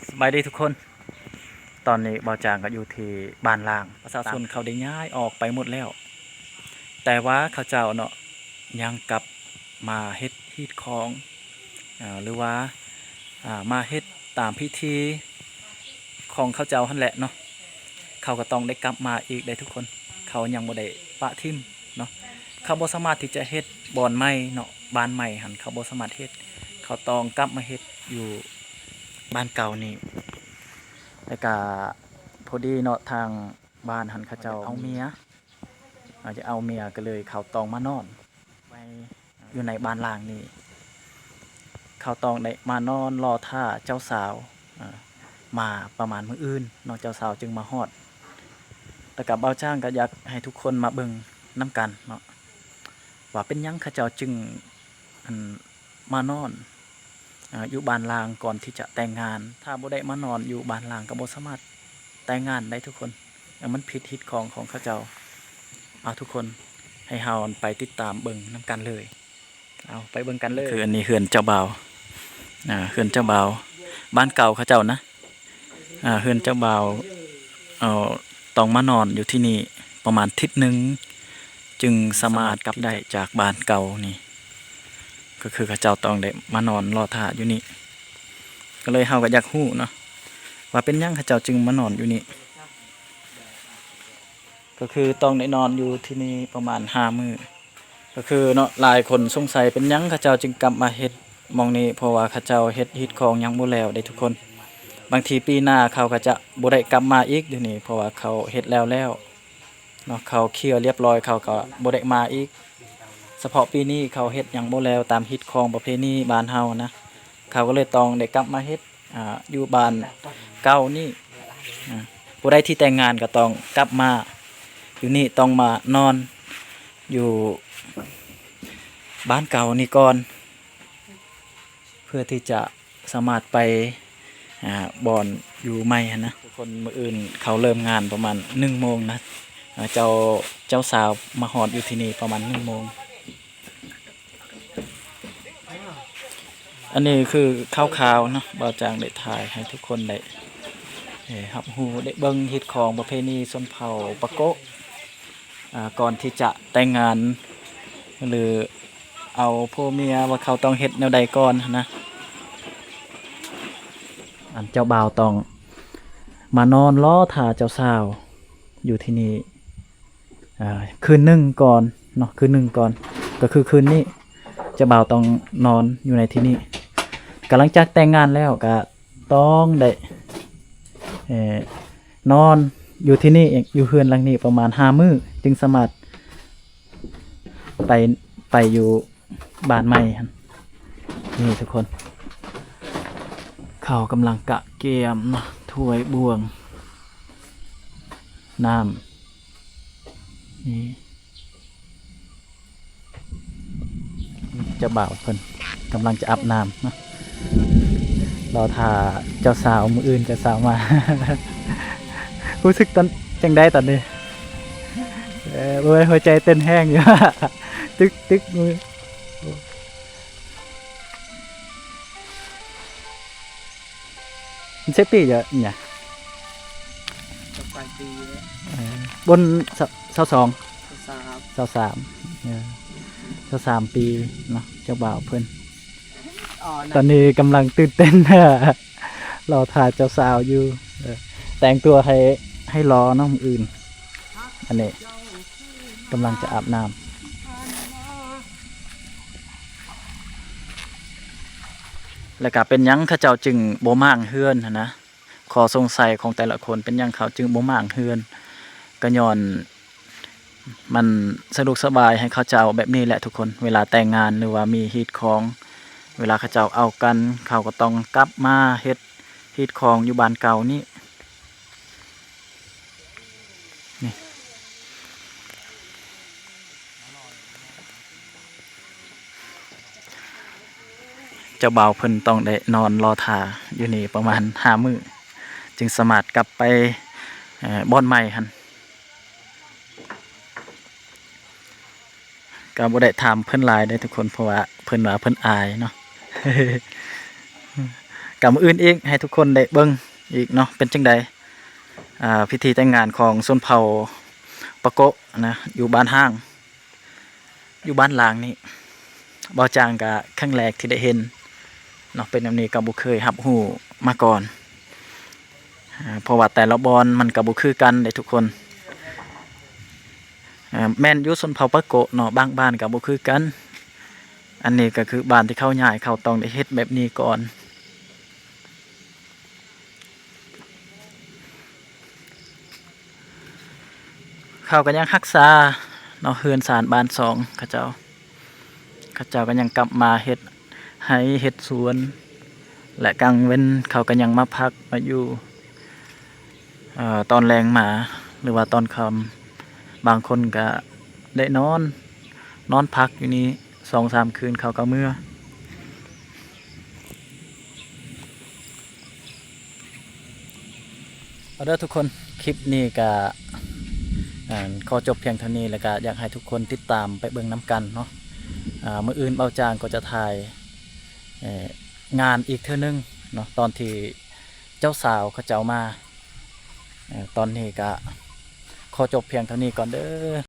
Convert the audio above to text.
ສະບາຍດີທຸກຄົນ, ຕອນນີ້ບ່າວຈາງກໍຢູ່ທີ່ບ້ານລ້າງ, ປະຊາຊົນເຂົາໄດ້ຍ້າຍອອກໄປໝົດແລ້ວ, ແຕ່ວ່າເຂົາເຈົ້າເນາະ ຍັງກັບມາເຮັດຮີດຄອງ ເອີ ຫຼືວ່າ ອ່າ ມາເຮັດຕາມພິທີຂອງເຂົາເຈົ້າຫັ້ນແຫຼະເນາະ, ເຂົາກໍຕ້ອງໄດ້ກັບມາອີກເດ້ທຸກຄົນ, ເຂົາຍັງບໍ່ໄດ້ປະຖິ້ມເນາະ, ເຂົາບໍ່ສາມາດທີ່ຈະເຮັດບ່ອນໃໝ່ເນາະ, ບ້ານໃໝ່ຫັ້ນເຂົາບໍ່ສາມາດເຮັດ, ເຂົາຕ້ອງກັບມາເຮັດຢູ່ບ້ານເກົ່ານີ້. ແລ້ວກະພໍດີເນາະ ທາງບ້ານຫັ້ນເຂົາເຈົ້າເອົາເມຍ ອາດຈະເອົາເມຍ ກໍເລີຍເຂົາຕ້ອງມານອນໄວ້ຢູ່ໃນບ້ານລ້າງນີ້, ເຂົາຕ້ອງໄດ້ມານອນລໍຖ້າເຈົ້າສາວ ເອີ ມາປະມານມື້ອື່ນເນາະ ເຈົ້າສາວຈຶ່ງມາຮອດ. ແລ້ວກະບ່າວຈາງກໍຢາກໃຫ້ທຸກຄົນມາເບິ່ງນຳກັນເນາະ ວ່າເປັນຫຍັງເຂົາເຈົ້າຈຶ່ງ ອັນ ມານອນ ເອີ ຢູ່ບ້ານລ້າງກ່ອນທີ່ຈະແຕ່ງງານ, ຖ້າບໍ່ໄດ້ມານອນຢູ່ບ້ານລ້າງກໍບໍ່ສາມາດແຕ່ງງານໄດ້ທຸກຄົນ, ເອີ ມັນຜິດຮີດຄອງຂອງເຂົາເຈົ້າ. ເອົາ ທຸກຄົນ ໃຫ້ເຮົາໄປຕິດຕາມເບິ່ງນຳກັນເລີຍ. ເອົາ ໄປເບິ່ງກັນເລີຍ. ຄືອັນນີ້ເຮືອນເຈົ້າບ່າວ ອ່າ ເຮືອນເຈົ້າບ່າວ ບ້ານເກົ່າເຂົາເຈົ້ານະ. ອ່າ ເຮືອນເຈົ້າບ່າວ ເອີ ຕ້ອງມານອນຢູ່ທີ່ນີ້ປະມານທິດໜຶ່ງ ຈຶ່ງສາມາດກັບໄດ້ຈາກບ້ານເກົ່ານີ້, ກໍຄືເຂົາເຈົ້າຕ້ອງໄດ້ມານອນລໍຖ້າຢູ່ນີ້. ກໍເລີຍເຮົາກໍຢາກຮູ້ເນາະ ວ່າເປັນຫຍັງເຂົາເຈົ້າຈຶ່ງມານອນຢູ່ນີ້, ກໍຄືຕ້ອງໄດ້ນອນຢູ່ທີ່ນີ້ປະມານຫ້າມື້. ກໍຄືເນາະ ຫຼາຍຄົນສົງໄສເປັນຫຍັງເຂົາເຈົ້າຈຶ່ງກັບມາເຮັດໝ່ອງນີ້, ເພາະວ່າເຂົາເຈົ້າເຮັດຮີດຄອງຍັງບໍ່ແລ້ວເດ້ທຸກຄົນ. ບາງທີປີໜ້າເຂົາກໍຈະບໍ່ໄດ້ກັບມາອີກດຽວນີ້, ເພາະວ່າເຂົາເຮັດແລ້ວແລ້ວເນາະ, ເຂົາເຄລຽບຮ້ອຍ ເຂົາກໍບໍ່ໄດ້ມາອີກ. ສະເພາະປີນີ້ເຂົາເຮັດຍັງບໍ່ແລ້ວຕາມຮີດຄອງປະເພນີບ້ານເຮົານະ, ເຂົາກໍເລີຍຕ້ອງໄດ້ກັບມາເຮັດ ອ່າ ຢູ່ບ້ານເກົ່ານີ້. ອ່າ ຜູ້ໃດທີ່ແຕ່ງງານກໍຕ້ອງກັບມາຢູ່ນີ້, ຕ້ອງມານອນຢູ່ບ້ານເກົ່ານີ້ກ່ອນ ເພື່ອທີ່ຈະສາມາດໄປ ອ່າ ບ່ອນຢູ່ໃໝ່ຫັ້ນນະ. ຄົນມື້ອື່ນເຂົາເລີ່ມງານປະມານໜຶ່ງໂມງນະ, ອ່າ ເຈົ້າ ເຈົ້າສາວມາຮອດຢູ່ທີ່ນີ້ປະມານໜຶ່ງໂມງ. ອັນນີ້ຄືຄ່າວໆເນາະ ບ່າວຈາງໄດ້ຖ່າຍໃຫ້ທຸກຄົນໄດ້ ເອີ ຮັບຮູ້ ໄດ້ເບິ່ງຮີດຄອງປະເພນີຊົນເຜົ່າປາໂກະ ອ່າ ກ່ອນທີ່ຈະແຕ່ງງານ ຫຼື ເອົາຜົວເມຍ ວ່າເຂົາຕ້ອງເຮັດແນວໃດກ່ອນຫັ້ນນະ. ອັນເຈົ້າບ່າວຕ້ອງມານອນລໍຖ້າເຈົ້າສາວຢູ່ທີ່ນີ້ ອ່າ ຄືນໜຶ່ງກ່ອນເນາະ, ຄືນໜຶ່ງກ່ອນ ກໍຄືຄືນນີ້ ເຈົ້າບ່າວຕ້ອງນອນຢູ່ໃນທີ່ນີ້. ກໍຫຼັງຈາກແຕ່ງງານແລ້ວກໍຕ້ອງໄດ້ ເອີ ນອນຢູ່ທີ່ນີ້ ຢູ່ເຮືອນຫຼັງນີ້ປະມານຫ້າມື້ ຈຶ່ງສາມາດໄປ ໄປຢູ່ ບ້ານໃໝ່ຫັ້ນ. ນີ້ທຸກຄົນ ເຂົາກຳລັງກະກຽມເນາະ ຖ້ວຍ ບ່ວງ ນ້ຳ ນີ້ ເຈົ້າບ່າວເພິ່ນກຳລັງຈະອາບນ້ຳເນາະ ລໍຖ້າເຈົ້າສາວ ມື້ອື່ນເຈົ້າສາວມາ. ຮູ້ສຶກຕອນ ຈັ່ງໃດຕອນນີ້? ເອີ ໂອ້ຍ ຫົວໃຈເຕັ້ນແຮງຢູ່ ຕຶກໆ ມື. ມັນເຊບປີເດີ ຫຍັງ ຈະປາຍປີແລ້ວ ເອີ ບົນ ຊາວສອງ ຊາວສາມ ຊາວສາມ ເອີ ຊາວສາມປີເນາະ ເຈົ້າບ່າວເພິ່ນ. ອໍ ຕອນນີ້ກຳລັງຕື່ນເຕັ້ນ ລໍຖ້າເຈົ້າສາວຢູ່ ເອີ ແຕ່ງຕົວໃຫ້ ໃຫ້ຫຼໍເນາະມື້ອື່ນ. ອັນນີ້ກຳລັງຈະອາບນ້ຳ. ແລ້ວກະເປັນຫຍັງເຂົາເຈົ້າຈຶ່ງບໍ່ມ້າງເຮືອນຫັ້ນນະ? ຂໍ້ສົງໄສຂອງແຕ່ລະຄົນ ເປັນຫຍັງເຂົາຈຶ່ງບໍ່ມ້າງເຮືອນ? ກະຍ້ອນມັນສະດວກສະບາຍໃຫ້ເຂົາເຈົ້າແບບນີ້ແຫຼະທຸກຄົນ. ເວລາແຕ່ງງານ ຫຼືວ່າມີຮີດຄອງ ເວລາເຂົາເຈົ້າເອົາກັນ ເຂົາກໍຕ້ອງກັບມາເຮັດຮີດຄອງຢູ່ບ້ານເກົ່ານີ້. ນີ້ ເຈົ້າບ່າວເພິ່ນຕ້ອງໄດ້ນອນລໍຖ້າຢູ່ນີ້ປະມານຫ້າມື້ ຈຶ່ງສາມາດກັບໄປ ເອີ ບ່ອນໃໝ່ຫັ້ນ. ກໍບໍ່ໄດ້ຖາມເພິ່ນຫຼາຍເດ້ທຸກຄົນ ເພາະວ່າເພິ່ນວ່າເພິ່ນອາຍເນາະ. ກັບມື້ອື່ນອີກ ໃຫ້ທຸກຄົນໄດ້ເບິ່ງອີກເນາະ ເປັນຈັ່ງໃດ ອ່າ ພິທີແຕ່ງງານຂອງຊົນເຜົ່າປາໂກະນະ ຢູ່ບ້ານຮ່າງ ຢູ່ບ້ານລາງນີ້ ບ່າວຈາງກະຄັ້ງແລກທີ່ໄດ້ເຫັນເນາະ ເປັນແນວນີ້ກໍບໍ່ເຄີຍຮັບຮູ້ມາກ່ອນ ເພາະວ່າແຕ່ລະບ່ອນມັນກໍບໍ່ຄືກັນເດ້ທຸກຄົນ. ແມ່ນຢູ່ຊົນເຜົ່າປາໂກະເນາະ ບາງບ້ານກໍບໍ່ຄືກັນ. ອັນນີ້ກໍຄືບ້ານທີ່ເຂົາຍ້າຍ ເຂົາຕ້ອງໄດ້ເຮັດແບບນີ້ກ່ອນ. ເຂົາກໍຍັງຮັກສາເນາະ ເຮືອນຊານບ້ານຊ່ອງເຂົາເຈົ້າ ເຂົາເຈົ້າກໍຍັງກັບມາເຮັດໄຮ່ເຮັດສວນ ແລະ ກາງເວັນເຂົາກໍຍັງມາພັກມາຢູ່ ເອີ ຕອນແລງມາ ຫຼືວ່າຕອນຄ່ຳ ບາງຄົນກໍໄດ້ນອນ ນອນພັກຢູ່ນີ້ສອງສາມຄືນ ເຂົາກໍເມືອ. ເອົາເດີທຸກຄົນ ຄລິບນີ້ກະ ອ່າ ຂໍຈົບພຽງເທົ່ານີ້ ແລ້ວກະຢາກໃຫ້ທຸກຄົນຕິດຕາມໄປເບິ່ງນຳກັນເນາະ. ອ່າ ມື້ອື່ນບ່າວຈາງກໍຈະຖ່າຍ ເອີ ງານອີກເທື່ອໜຶ່ງເນາະ ຕອນທີ່ເຈົ້າສາວເຂົາເຈົ້າມາ. ເອີ ຕອນນີ້ກະຂໍຈົບພຽງເທົ່ານີ້ກ່ອນເດີ.